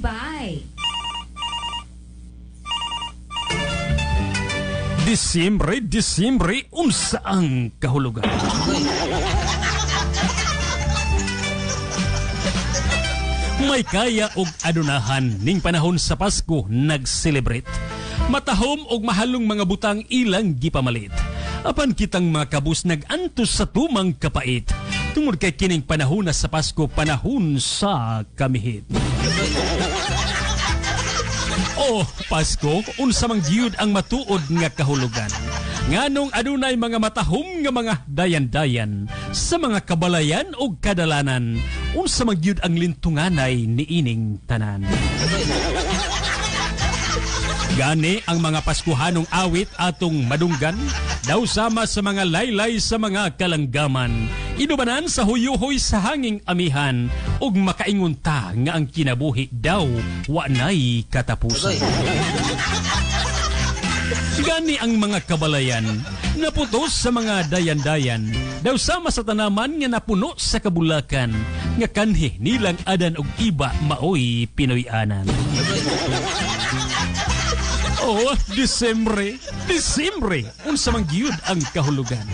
Bye. Disyembre, Disyembre, unsa ang kahulugan? May kaya og adunahan ning panahon sa Pasko nag-celebrate. Matahom og mahalong mga butang ilang gipamalit. Apan kitang mga kabus nag-antos sa tumang kapait. Tungod kay kining panahon na sa Pasko, panahon sa kamihit. Oh, Pasko, unsa man gyud ang matuod nga kahulugan? Nganong adunay mga matahom nga mga dayan-dayan sa mga kabalayan og kadalanan, unsa man gyud ang lintunganay niining tanan? Gani ang mga Paskuhanong awit atong madunggan, daw sama sa mga laylay sa mga kalanggaman, inubanan sa huyuhoy sa hanging amihan, ug makaingon ta nga ang kinabuhi daw wanay katapusan. Gani ang mga kabalayan, naputos sa mga dayan-dayan, daw sama sa tanaman nga napuno sa kabulakan, nga kanhi nilang adan og iba maoy Pinoy-anan. Oh, Disyembre, Disyembre, unsa man gyud ang kahulugan?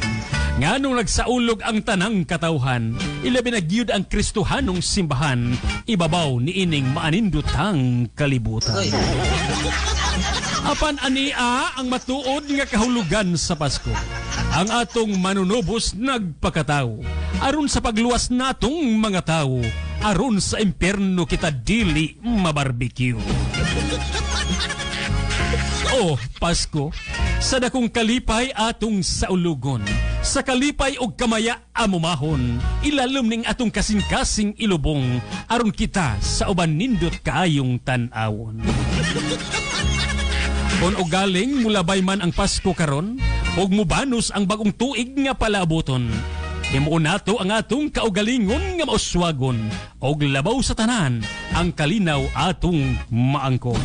Nganong nagsaulog ang tanang katawhan, ilabi na gyud ang Kristohanong simbahan, ibabaw niining maanindotang kalibutan. Apan ania ang matuod nga kahulugan sa Pasko. Ang atong manunubos nagpakatawo, aron sa pagluwas natong mga tawo, aron sa impierno kita dili mabarbecue. Oh, Pasko, sa dakong kalipay atong saulugon, sa kalipay og kamaya amumahon, ilalom ning atong kasing-kasing ilubong, aron kita sa uban nindot kaayong tan-awon. Kon ugaling mulabay man ang Pasko karon, ug mubanos ang bagong tuig nga palaabuton, himuon nato ang atong kaugalingon nga mauswagon, og labaw sa tanan ang kalinaw atong maangkon.